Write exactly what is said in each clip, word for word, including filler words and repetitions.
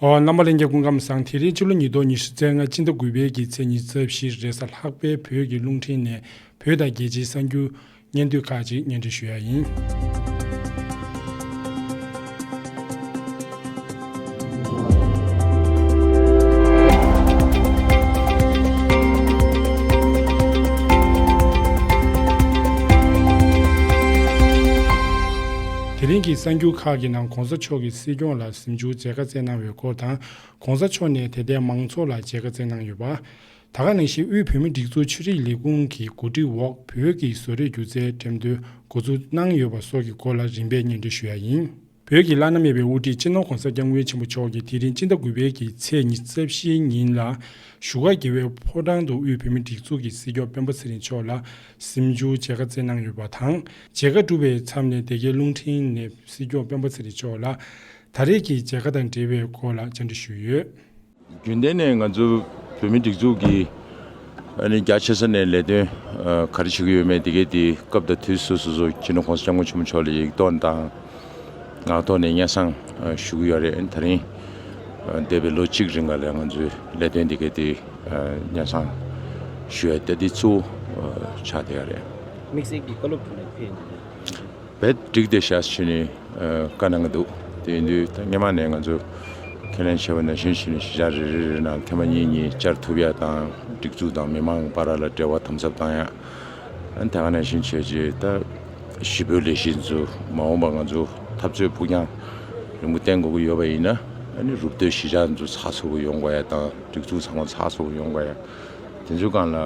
ཨོ། རྣམ་པ་ལྷན་རྒྱས་སྐུ་ཁམས་བཟང་། དེ་རིང་ཕྱི་ལོ་ཉིས་སྟོང་ཉི་ཤུ་རྩ་ལྔ་སྤྱི་ཟླ་དགུ་པའི་གི་ཚེས་ཉི་ཤུ་རྩ་བཞི་རེས་གཟའ་ལྷག་པའི་བོད་ཀྱི་རླུང་འཕྲིན་ནས་བོད་དང་རྒྱལ་སྤྱིའི་གསར་འགྱུར་སྙན་ཐོ་ཁག་ཅིག་སྙན་སྒྲོན་ཞུ་ཡ་ཡིན། དེ་རིང་གི་གསར་འགྱུར་ཁག་གི་ནང་གོང་ས་མཆོག་གིས་སྲིད་སྐྱོང་ལ་གཟིམ་ཆུང་མཇལ་ཁ་བསྩལ་གནང་བའི་སྐོར་དང་། གོང་ས་མཆོག་ནས་དད་ལྡན་མང་ཚོགས་ལ་མཇལ་ཁ་བསྩལ་གནང་ཡོད་པ། ད་ག་ནང་བཞིན་དབུས་བོད་མིའི་སྒྲིག་འཛུགས་ཆོས་རིག་ལས་ཁུངས་ཀྱི་གོ་སྒྲིག་འོག་བོད་ཀྱི་བཟོ་རིག་སྒྱུ་རྩལ་འགྲེམས་སྟོན་འགོ་འཛུགས་གནང་ཡོད་པ་སོགས་ཀྱི་སྐོར་ལ་རིམ་པས་སྙན་སྒྲོན་ཞུ་ཡ་ཡིན། བོད་ཀྱི་བླ་ན་མེད་པའི་དབུ་ཁྲིད་སྤྱི་ནོར་༧གོང་ས་༧སྐྱབས་མགོན་ཆེན་པོ་མཆོག་གིས་དེ་རིང་སྤྱི་ཟླ་དགུ་པའི་གི་ཚེས་ཉི་ཤུ་རྩ་བཞིའི་ཉིན་ལ་བཞུགས་སྒར་རྒྱལ་བའི་ཕོ་བྲང་དུ་དབུས་བོད་མིའི་སྒྲིག་འཛུགས་ཀྱི་སྲིད་སྐྱོང་སྤེན་པ་ཚེ་རིང་མཆོག་ལ་གཟིམ་ཆུང་མཇལ་ཁ་བསྩལ་གནང་ཡོད་པ་དང་། མཇལ་ཁ་གྲུབ་པའི་མཚམས་ནས་སྡེ་དགེ་རླུང་འཕྲིན་ནས་སྲིད་སྐྱོང་སྤེན་པ་ཚེ་རིང་མཆོག་ལ་ད་རེས་ཀྱི་མཇལ་ཁ་དང་འབྲེལ་བའི་སྐོར་ལ་བཅར་འདྲི་ཞུས་ཡོད། རྒྱུན་ལྡན་ནས་ང་ཚོ་བོད་མིའི་སྒྲིག་འཛུགས་ཀྱི་ཨ་ནི་རྒྱ་ཆེ་ས་ནས་ལས་དོན་ཨ་ག་རེ་བྱེད་ཀྱི་ཡོད་མེད་དེ་གའི་དེ་སྐབས་དང་དུས་སུ་སོ་སོ་སྤྱི་ནོར་༧གོང་ས་༧སྐྱབས་མགོན་ཆེན་པོ་མཆོག་ལ་ཡིག་ཐོག་དང་ངག་ཐོག་ནས་སྙན་སེང་ཨ་ཞུ་གི་ཡོད་རེད། ཨ་ནི་ད་རིང་ཨ་འདས་པའི་ལོ་གཅིག་རིང་ག་ལ་ང་ཚོའི་ལས་དོན་དེ་གའི་དེ་ཨ་སྙན་སེང་ཞུ་ཡ་དེ་དེ་གཙོ་བོ་ཨ་ཆགས་བསྡད་ཡོད་རེད། དམིགས་བསལ་གྱི་བཀའ་སློབ་དྲུང་ནས་ཕེབས་ཡོད་ན། བེད་འགྲིག་བསྡད་ཤག་ཞུས་ནས་ཨ་བཀའ་གནང་གི་འདུག་དེ་ཡིན་དུས་ད་སྔོན་མ་ནས་ང་ཚོ་ཁས་ལེན་བྱས་པ་ནང་བཞིན་ཞུས་ནས་གཞིས་ཆགས་རེ་རེ་རེ་ནང་ཐེངས་མ་གཉིས་གཉིས་བཅར་ཐུབ་ཡ་དང་། སྒྲིག་འཛུགས་དང་མི་མང་བར་ལ་འབྲེལ་བ་དམ་ཟབ་བཏང་ཡ། ཨ་ནི་ད་ག་ནང་བཞིན་བྱས་རྗེས་ད་གཞིས་སྤོའི་ལས་གཞི་ཚོ་མ་འོངས་པ་ང་ཚོ་འཐབ་རྩོད་ཕུགས་རྒྱང་རིང་པོ་བསྟན་དགོས་ཀྱི་ཡོད་པ་ཡིན་ན། ཨ་ནི་རུབ་སྟོད་གཞིས་ཆགས་ཚོ་ཚགས་ཚུད་པོ་ཡོང་དགོས་ཡ་དང་། སྒྲིག་འཛུགས་ཚང་མ་ཚགས་ཚུད་པོ་ཡོང་དགོས་ཡ། དེ་ཚོའི་སྒང་ལ་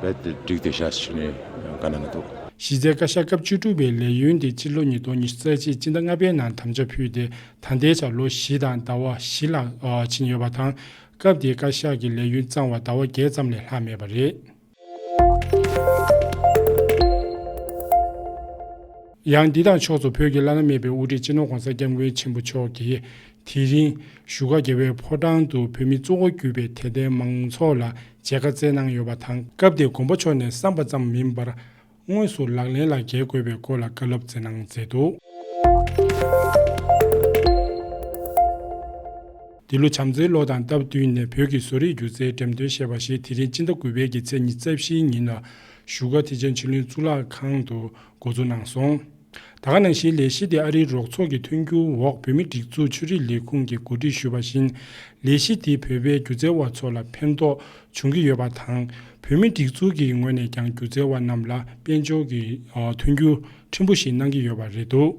རྦད་དེ་འགྲིག་བསྡད་ཤག་ཞུས་ནས་བཀའ་གནང་གི་འདུག་གཞི་རྩའི་བཀའ་ཤག་སྐབས་བཅུ་དྲུག་པའི་ལས་ཡུན་དེ་སྤྱི་ལོ་ཉིས་སྟོང་ཉི་ཤུ་རྩ་གཅིག་སྤྱི་ཟླ་ལྔ་པའི་ནང་དམ་བཅའ་ཕུལ་ཏེ། ད་ལྟའི་ཆར་ལོ་བཞི་དང་ཟླ་བ་བཞི་ལྷག་ཨ་ཕྱིན་ཡོད་པ་དང་། སྐབས་དེའི་བཀའ་ཤག་གི་ལས་ཡུན་གཙང་བ་ཟླ་བ་བརྒྱད་ཙམ་ལས་ལྷག་མེད་པ་རེད། ཡང་འདི་དང་ཕྱོགས་སུ་བོད་ཀྱི་བླ་ན་མེད་པའི་དབུ་ཁྲིད་སྤྱི་ནོར་༧གོང་ས་༧སྐྱབས་མགོན་ཆེན་པོ་མཆོག་གིས་དེ་རིང་བཞུགས་སྒར་རྒྱལ་བའི་ཕོ་བྲང་དུ་བོད་མི་གཙོ་བོ་གྱུར་པའི་དད་ལྡན་མང་ཚོགས་ལ་མཇལ་ཁ་བསྩལ་གནང་ཡོད་པ་དང་། སྐབས་དེར་དགོངས་པ་མཆོག་ནས་བསམ་པ་ཙམ་མིན་པར་དངོས་སུ་ལག་ལེན་ལ་འགེལ་དགོས་པའི་སྐོར་ལ་བཀའ་སློབ་སྩལ་གནང་མཛད་འདུག་འདི་ལོ་བྱམས་བརྩེའི་ལོ་དང་སྟབས་བསྟུན་ནས་བོད་ཀྱི་བཟོ་རིག་སྒྱུ་རྩལ་འགྲེམས་སྟོན་ཞེས་པ་ཞིག་དེ་རིང་སྤྱི་ཟླ་དགུ་པའི་གི་ཚེས་ཉི་ཤུ་རྩ་བཞིའི་ཉིན་ལ་བཞུགས་སྒར་ཐེག་ཆེན་ཆོས་གླིང་གཙུག་ལག་ཁང་དུ་འགོ་འཛུགས་གནང་སོང་། ད་ག་ནང་བཞིན་ལས་གཞི་དེ་ཨ་རིའི་རོགས་ཚོགས་ཀྱི་མཐུན་འགྱུར་འོག་བོད་མིའི་སྒྲིག་འཛུགས་ཆོས་རིག་ལས་ཁུངས་ཀྱིས་གོ་སྒྲིག་ཞུས་པ་བཞིན། ལས་གཞི་དེས་བོད་པའི་སྒྱུ་རྩལ་བ་ཚོ་ལ་ཕན་ཐོགས་བྱུང་གི་ཡོད་པ་དང་། བོད་མིའི་སྒྲིག་འཛུགས་ཀྱི་ངོས་ནས་ཀྱང་སྒྱུ་རྩལ་བ་རྣམས་ལ་དཔལ་འབྱོར་གྱི་ཨ་མཐུན་འགྱུར་ཕྲན་བུ་ཞིག་གནང་གི་ཡོད་པ་རེད་འདུག་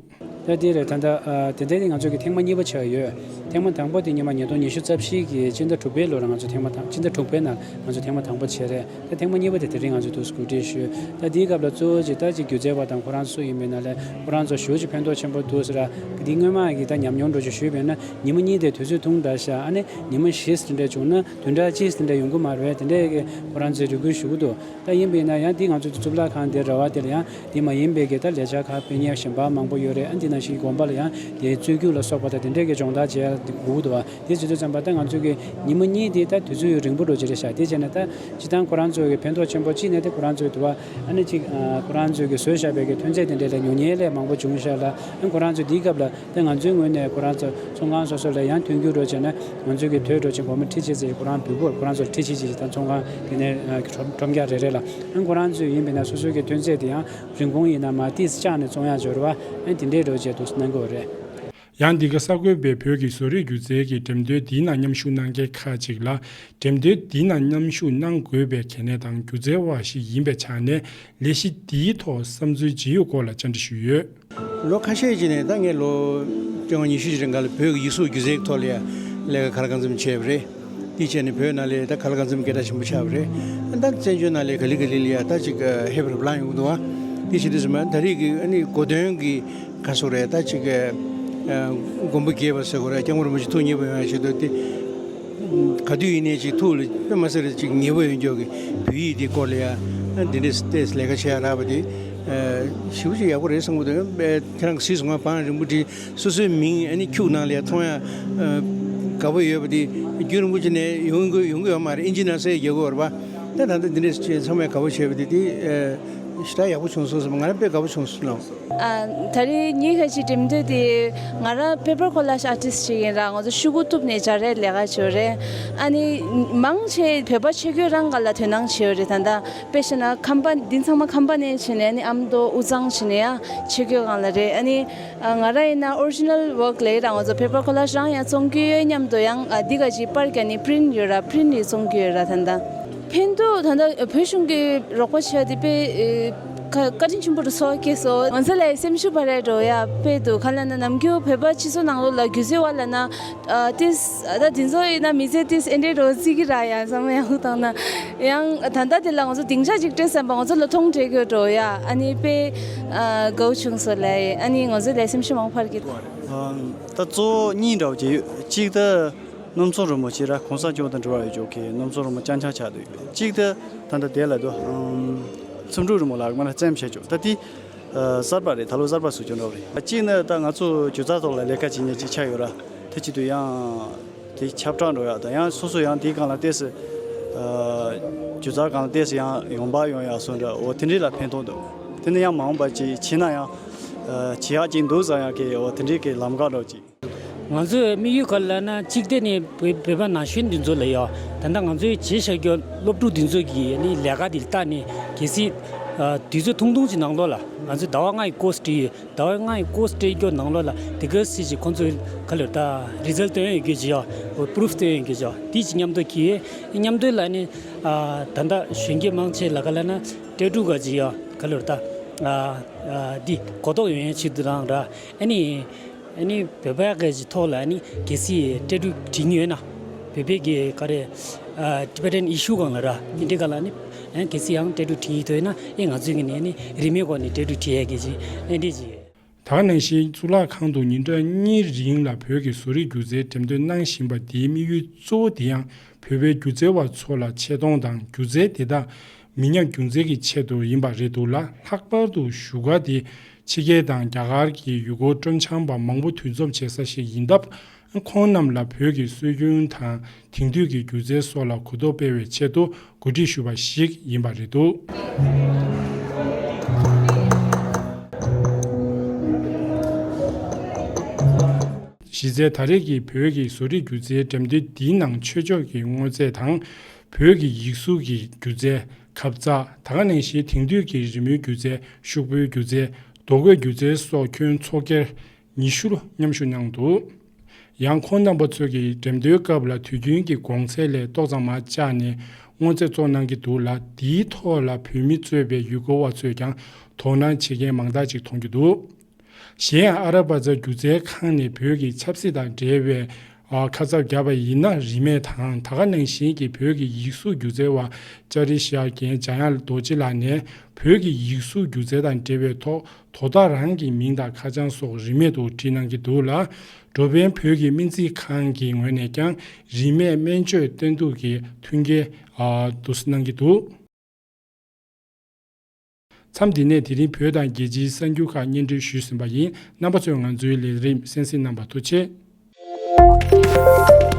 ད་དེ་རེད། ད་ལྟ་ཨ་དེ་འདྲ་དེ་ང་ཚོ་གི་ཐེངས་མ་གཉིས་པ་ཆགས་ཡོད། ཐེངས་མ་དང་པོ་དེ་སྔོན་མ་ཉིས་སྟོང་ཉི་ཤུ་རྩ་བཞི་གི་སྤྱི་ཟླ་དྲུག་པའི་ལོ་ལ་ང་ཚོ་ཐེངས་མ་དང་། སྤྱི་ཟླ་དྲུག་པའི་ནང་ང་ཚོ་ཐེངས་མ་དང་པོ་བྱས་རེད། ད་ཐེངས་མ་གཉིས་པ་དེ་དེ་རིང་ང་ཚོ་འདུག་སེ་གོ་སྒྲིག་ཞུས། ད་དེའི་སྐབས་ལ་གཙོ་བོ་ཅིག་ད་ཅིག་སྒྱུ་རྩལ་བ་དང་ཁོ་རང་སུ་ཡིན་པའི་ནང་ལས་ཁོ་རང་ཚོ་ཞེ་པོ་ཅིག་ཕན་ཐོགས་ཆེན་པོ་འདུག་ཟེར། ད་འདི་སྔོན་མ་གི་ད་ཉམས་མྱོང་འདྲ་ཅིག་ཞུས་པས་ན། ཉི་མ་གཉིས་དེ་དུས་ཚོད་ཐུང་དྲགས་ཤག་ཨ་ནི་ཉི་མ་བཞི་དེ་འདྲ་བྱུང་ན་བདུན་ཕྲག་གཅིག་དེ་འདྲ་ཡོང་གི་མ་རེད། དེ་འདྲ་གི་ཁོ་རང་ཚོས་རེ་སྐུལ་ཞུ་གི་འདུག་ད་ཡིན་པས་ན་ཡང་འདི་ང་ཚོ་གཙུག་ལག་ཁང་དེ་ར་བ་དེ་ལ་ཡང་དེ་མ་ཡིན་པའི་གི་ད་ལས་འཆར་ཁག་སྤེལ་མཁན་གཞན་པ་མང་པོ་ཡོད་རེད། ཨ་འདི་ནང་བཞིན་དགོན་པ་ལ་ཡང་དེ་རྩོད་རྒྱུགས་ལ་སོགས་པ་དང་དེ་འདྲ་གི་སྦྱོང་བརྡར་བྱེད་ཡ་དགོས་ཀྱི་འདུག་བ། དེ་བྱེད་དུས་ཙམ་པ་ད་ང་ཚོ་གི་ཉི་མ་གཉིས་དེ་ད་དུས་ཚོད་རིང་པོ་འགྲོ་གི་རེད་ཤག་དེ་བྱས་ན་ད་སྤྱིར་བཏང་ཁོ་རང་ཚོ་གི་ཕན་ཐོགས་ཆེན་པོ་གཅིག་ནས་དེ་ཁོ་རང་ཚོའི་དུ་བ་ཨ་ནི་གཅིག་ཨ་ཁོ་རང་ཚོ་གི་བཟོས་བཞག་པའི་གི་ཐོན་རྫས་དེ་འདྲ་ལས་ཉོ་མཁན་ལས་མང་པོ་བྱུང་ཤག་ལ། ཨ་ཁོ་རང་ཚོ་འདིའི་སྐབས་ལ་ད་ང་ཚོའི་ངོས་ནས་ཁོ་རང་ཚོ་ཚོང་ཁང་སོ་སོ་ལ་ཡང་མཐུན་འགྱུར་འགྲོ་བྱས་ན། ང་ཚོའི་གི་དོས་འགྲོ་བྱས་སྒོར་མོ་ཁྲི་གཅིག་ཙམ་ཁོ་རང་འབུལ་དགོས། ཁོ་རང་ཚོར་ཁྲི་གཅིག་ཅིག་ད་ཚོང་ཁང་དེ་ནས་ཨ་ཁྲོམ་ཁྲོམ་རྒྱག་རེ་རེ་ལ། ཨ་ཁོ་རང་ཚོས་ཡིན་པས་ན་སོ་སོའི་གི་ཐོན་རྫས་དེ་ཡང་རིན་གོང་ཡིན་ན་མར་ཏོག་ཙམ་བཅག་ནས་བཙོང་ཡག་འབྱོར་བ་ཨ་དེ་འདྲའི་འགྲོ་བྱས་འདུག་གནང་གི་ཡོད་རེད། ཡང་འདི་ག་གསར་འགོད་པས་བོད་ཀྱི་བཟོ་རིག་སྒྱུ་རྩལ་གྱི་འགྲེམས་སྟོན་འདིའི་ནང་མཉམ་ཞུགས་གནང་མཁན་ཁག་ཅིག་ལ། འགྲེམས་སྟོན་འདིའི་ནང་མཉམ་ཞུགས་གནང་དགོས་པའི་གལ་གནད་དང་། སྒྱུ་རྩལ་བ་ཞིག་ཡིན་པའི་ཆ་ནས་ལས་གཞི་འདིའི་ཐོག་བསམ་ཚུལ་ཇི་ཡོད་སྐོར་ལ་བཅར་འདྲི་ཞུས་ཡོད། ལོ་ཁ་ཤས་ཀྱི་ནས་ད་ངས་ལོ་བཅོ་ལྔ་ཉི་ཤུ་ཅིག་རིང་ག་ལ་བོད་ཀྱི་ཡིག་གཟུགས་སྒྱུ་རྩལ་གྱི་ཐོག་ལ་ཡ་ལས་ཀ་ག་ལ་གང་འཚམ་བྱས་པ་རེད། དེ་བྱས་ནས་བོད་ནང་ལ་ད་ག་ལ་གང་འཚམ་སྐད་གྲགས་ཆེན་པོ་ཆགས་པ་རེད། ད་བཙན་བྱོལ་ནང་ལ་ག་ལེ་ག་ལེ་ལ་ཡ་ད་ཅིག་ཧེབ་རབ་ལངས་ཡོང་གི་འདུག་བ། དེ་བྱེད་དུས་ཙམ་པ་ད་རེས་ཀྱི་ཨ་ནི་གོ་སྟོན་གྱི་ག་སོགས་རེད། ད་ཅིག་ཨ་མགོན་པོ་དགྱེས་པ་ཟེར་དགོས་རེད། སྐྱབས་མགོན་རིན་པོ་ཆེ་ཐུགས་མཉེས་པོ་ཡོང་ཡ་ཆེད་དུ་དེ་ག་དུས་ཡིན་ནའི་ཅིག་ཐུགས་ལ་དཔེ་མ་སྲིད་རེད་ཅིག་ཉེ་པོ་ཡོང་འཇོག་གི་བོད་ཡིག་དེ་སྐོར་ལ་ཡ་འདི་འདྲའི་ལྟས་ལས་ཀ་བྱེད་ཡ་རག་པ་དེ་ཞེ་པོ་ཅིག་ཡག་པོ་རེད་བསམ་གི་འདུག་ཁྱེད་རང་གིས་གཟིགས་སོང་ང་། པང་རིན་པོ་ཆེ་སོ་སོའི་མིང་ཨ་ནི་ཁྱུག་ནང་ལ་ཡ་མཐོང་ཡ་དགའ་པོ་ཡོད་པ་དེ་རྒྱུན་རིང་པོ་ཅིག་ནས་ཡོང་གི་ཡོང་གི་ཡོད་མ་རེད། ཨིན་ཇི་ནང་གསལ་རྒྱག་གི་ཡོད་རེད་པ། ད་ད་ལྟ་འདི་འདྲའི་ཚང་མས་དགའ་པོ་བྱས་པ་དེ་དེ་ ཞེ་དྲག་ཡག་པོ་བྱུང་སོང་ཟེར་བ། ང་རང་དཔེ་དགའ་པོ་བྱུང་སོང་ལགས། ཨ། ད་རེས་ངའི་ཁ་ཅིག་འགྲེམས་སྟོན་དེ། ང་རང་paper collage artist ཅིག་ཡིན་ར། ང་ཚོ་ཤོག་གུ་གཏུབ་ནས་སྦྱར་ཡས་ལས་ཀ་བྱེད་རེད། ཨ་ནི་མང་ཆེ་བོད་པ་ཆས་གོས་རང་ག་ལ་དོ་སྣང་བྱེད་ཡོད་རེད། ད་ལྟ་དཔེ་བཤད་ན་ཁམས་པ་འདི་ཚང་མ་ཁམས་པ་ནས་བྱས་ནས། ཨ་ནི་ཨ་མདོ་དབུས་གཙང་བྱས་ནས་ཡང་ཆས་གོས་སྒང་ལ་རེད། ཨ་ནི་ང་རང་ཡིན་ན་original work ལས་ར། ང་ཚོ་paper collage རང་ཡང་བཙོང་གི་ཡོད། མཉམ་དུ་ཡང་ཨ་འདི་ག་ཅིག་པར་རྒྱག་ནས་print ཡོད་ར། print ཡང་བཙོང་གི་ཡོད་ར། ད་ལྟ་ཕན་ཐོགས་ད་ལྟ་བོད་གཞུང་གི་རོགས་པ་བྱས་ཏེ་དཔེ་ཨེ་བཀའ་བཀའ་དྲིན་ཆེན་པོ་རུ་སོགས་སྐྱེས་སོ། ང་ཚོ་ལ་སེམས་ཤུགས་འཕར་ཡ་འགྲོ་ཡ་དཔེ་འདུག་ག་ལ་ན་ནམ་རྒྱུན་བོད་པ་སྤྱི་ཚོགས་ནང་ལོགས་ལ་སྒྱུ་རྩལ་བ་ལ་ན་ཨ་ཏིས་ཨ་ད་འདི་ཚོ་ཡིན་ན་མི་ཚེ་ཏིས་ཨེ་འདྲའི་རོ་རྩིས་ཀྱི་ར་ཡ་བསམ་ཡང་བཏང་ན། ཡང་ད་ལྟ་དེ་ལ་ང་ཚོ་སྡིངས་ཆ་ཅིག་སྤྲད་བསམ་པ། ང་ཚོ་ལ་མཐོང་གྲོལ་གྱི་འགྲོ་ཡ། ཨ་ནི་དཔེ་ཨ་དགའ་བོ་བྱུང་སོ་ལ། ཨ་ནི་ང་ཚོ་ལ་སེམས་ཤུགས་མང་འཕར་གྱི། ཨ་ད་གཙོ་བོ་གཉིས་འདྲ་བོ་ཅིག་ཡོད། གཅིག་ད་སྣུམ་ཚོན་རི་མོ་ཅིག་ར། གོང་ས་མཆོག་དང་འབྲེལ་བ་ཡོད་ཅོག་གི་སྣུམ་ཚོན་རི་མོ་རྐྱང་རྐྱང་ཆགས་འདུག་གཅིག་ད་ད་ལྟ་དེ་ལ་དུ་ཨམ་ཚེམ་དྲུབ་རི་མོ་ལ་མ་ན་རྩེད་མོ་བྱས་ཅོག་ད་དེ་ཨ་གསར་པ་རེད། ད་ལོ་གསར་པ་བཟོ་ཅོག་འདྲ་བོ་རེད། གཅིག་ནི་ད་ང་ཚོ་སྒྱུ་རྩལ་ཐོག་ལ་ལས་ཀ་བྱེད་མཁན་ཅིག་ཆགས་ཡོད་ར། དེ་གཅིག་ཏུ་ཡང་དེ་ཁྱབ་བསྒྲགས་འགྲོ་ཡག་དང་། ཡང་སོ་སོ་ཡང་དེའི་སྒང་ལ་ཏོག་ཙམ་ཨ་སྒྱུ་རྩལ་སྒང་ལ་ཏོག་ཙམ་ཡང་ཡོང་འབབ་ཡོང་ཡག་བཟོ་འདྲ། འོ་དེ་འདྲའི་ལ་ཕན་ཐོགས་འདུག་དེ་ནི་ཡང་མ་འོངས་པ་ཅིག་བྱས་ན་ཡང་ཨ་བྱེད་ཡག་ཅིག་འདུག་བསམ་ཡག་གི། འོ་དེ་འདྲའི་གི་ལམ་ཁ་འདྲ་བོ་ཅིག་ང་ཚོའི་དམིགས་ཡུལ་ག་ལ་ན་གཅིག་དེ་ནི་བོད་བོད་པ་ན་གཞོན་འདི་ཚོ་ལ་ཡོད། ད་ལྟ་ང་ཚོའི་བྱེད་བཞག་རྒྱུ་སློབ་ཕྲུག་འདི་ཚོ་གི་ནི་ལས་ཀ་འདི་ལྟ་ནས་གལ་སྲིད་ཨ་དུས་ཚོད་ཐུང་ཐུང་ཅིག་ནང་ལོགས་ལ། ང་ཚོས་ཟླ་བ་ལྔ་ཡི་ཀོར་སི་བྲིས་ཡོད། ཟླ་བ་ལྔ་ཡི་ཀོར་སི་སྤྲད་རྒྱུ་ནང་ལོགས་ལ་དེ་ག་སྲིད་ཅིག་ཁོང་ཚོའི་ག་ལེར་ད་རི་ཛལ་སྟོན་ཡོད་རྒྱུ་ཅིག་ཡོད། པུ་རུབ་སྟོན་ཡོད་རྒྱུ་ཅིག་ཡོད། དེ་ཅིག་མཉམ་དུ་གྱིས། མཉམ་དུ་ལ་ནི་ཨ་ད་ལྟ་གཞོན་སྐྱེས་མང་ཆེ་ལ་ག་ལ་ན་སྤྲད་ཕྲུག་ག་ཅིག་ཡོད། ག་ལེར་ད་ཨ་ཨ་འདི་གོ་རྟོགས་ཡོང་ཡའི་ཆེད་དུ་རང་ར། ཨ་ནི་ཨ་ནི་བོད་པ་ག་ཅིག་ཐོག་ལ་ཨ་ནི་གལ་སྲིད་སྤྲད་ཕྲུག་བྲིས་ཡོད་ན། བོད་པའི་གི་ག་རེ་ཨ་Tibetan issue་སྒང་ལ་ར། ཨ་འདི་ག་ལ་ནི་ཨ་གལ་སྲིད་ཡང་སྤྲད་ཕྲུག་བྲིས་ཡོད་ན། ཨེ་ང་ཚོས་གི་ནི་ཨ་ནི་རིན་མེད་སྒོ་ནས་སྤྲད་ཕྲུག་བྲིས་ཡ་གི་ཅིག་ཨེ་འདྲ་ཅིག་ད་ག་ནང་བཞིན་གཙུག་ལག་ཁང་དུ་ཉིན་གྲངས་གཉིས་རིང་ལ་བོད་ཀྱི་བཟོ་རིག་སྒྱུ་རྩལ་འགྲེམས་སྟོན་གནང་བཞིན་པ་འདིའི་དམིགས་ཡུལ་གཙོ་བོ་དེ་ཡང་བོད་པའི་སྒྱུ་རྩལ་བ་ཚོ་ལ་ཆེ་མཐོང་དང་། སྒྱུ་རྩལ་དེ་དག་མི་ཉག་རྒྱུན་འཛིན་གྱི་ཆེད་དུ་ཡིན་པ་རེད་འདུག་ལ། ལྷག་པར་དུ་བཞུགས་སྒར་དེ་ཕྱི་རྒྱལ་དང་རྒྱ་གར་གྱི་ཡུལ་སྐོར་སྤྲོ་འཆམ་པ་མང་པོ་འདུ་འཛོམས་བྱེད་ས་ཞིག་ཡིན་སྟབས། ཁོང་རྣམས་ལ་བོད་ཀྱི་སྲོལ་རྒྱུན་དང་དེང་དུས་ཀྱི་སྒྱུ་རྩལ་སོགས་ལ་གོ་རྟོགས་སྤེལ་བའི་ཆེད་དུ་གོ་སྒྲིག་ཞུས་པ་ཞིག་ཡིན་པ་རེད་འདུག་གཞི་རྩའི་ད་རེས་ཀྱི་བོད་ཀྱི་བཟོ་རིག་སྒྱུ་རྩལ་འགྲེམས་སྟོན་འདིའི་ནང་ཆོས་ཕྱོགས་ཀྱི་དངོས་རྫས་དང་། བོད་ཀྱི་ཡིག་གཟུགས་ཀྱི་སྒྱུ་རྩལ། ཁ་ཙ། ད་ག་ནང་བཞིན་དེང་དུས་ཀྱི་རི་མོའི་སྒྱུ་རྩལ། ཤོག་བུའི་སྒྱུ་རྩལ། རྡོ་བརྐོས་སྒྱུ་རྩལ་སོགས་ཁྱོན་ཚོགས་སྒེར་ཉི་ཤུར་མཉམ་ཞུགས་གནང་འདུག་ཡང་ཁོང་རྣམ་པ་ཚོས་ཀྱི་འགྲེམས་སྟོན་སྐབས་ལ་དུས་རྒྱུན་གྱི་གོང་ཚད་ལས་ཏོག་ཙམ་མར་བཅག་ནས་དངོས་རྫས་བཙོང་གནང་གི་འདུག་ལ། དེའི་ཐོག་ལ་བོད་མི་གཙོས་པའི་ཡུལ་སྐོར་བ་ཚོས་ཀྱང་དོ་སྣང་བྱེད་མཁན་མང་དག་ཅིག་མཐོང་རྒྱུ་འདུག་གཞན་ཡང་ཨ་ར་པ་ཛ་སྒྱུ་རྩལ་ཁང་ནས་བོད་ཀྱི་ཆབ་སྲིད་དང་འབྲེལ་བའི་ཨ་ཁ་གསབ་བརྒྱབ་པ་ཡིན་ན་རིན་མེད་དང་། ད་ག་ནང་བཞིན་གྱི་བོད་ཀྱི་ཡིག་གཟུགས་སྒྱུ་རྩལ་བ་ལྕགས་རི་ཤར་རྒན་འཇམ་དབྱངས་རྡོ་རྗེ་ལགས་ནས་བོད་ཀྱི་ཡིག་གཟུགས་སྒྱུ་རྩལ་དང་འབྲེལ་བའི་ཐོག་དོ་བདག་རང་གི་མིང་དང་ཁ་བྱང་སོགས་རིན་མེད་དུ་བྲིས་གནང་གི་འདུག་ལ། འགྲོ་ཕན་བོད་ཀྱི་སྨན་རྩིས་ཁང་གི་ངོས་ནས་ཀྱང་རིན་མེད་སྨན་བཅོས་བསྟེན་གཏུག་གི་མཐུན་རྐྱེན་ཨ་འདུ་གནང་གི་འདུག་མཚམས་འདི་ནས་དེ་རིང་བོད་དང་རྒྱལ་སྤྱིའི་གསར་འགྱུར་ཁག་སྙན་སྒྲོན་ཞུས་ཟིན་པ་ཡིན། རྣམ་པ་ཚོས་ང་ཚོའི་ལས་རིམ་གསན་གཟིགས་གནང་བར་ཐུགས་རྗེ་ཆེ།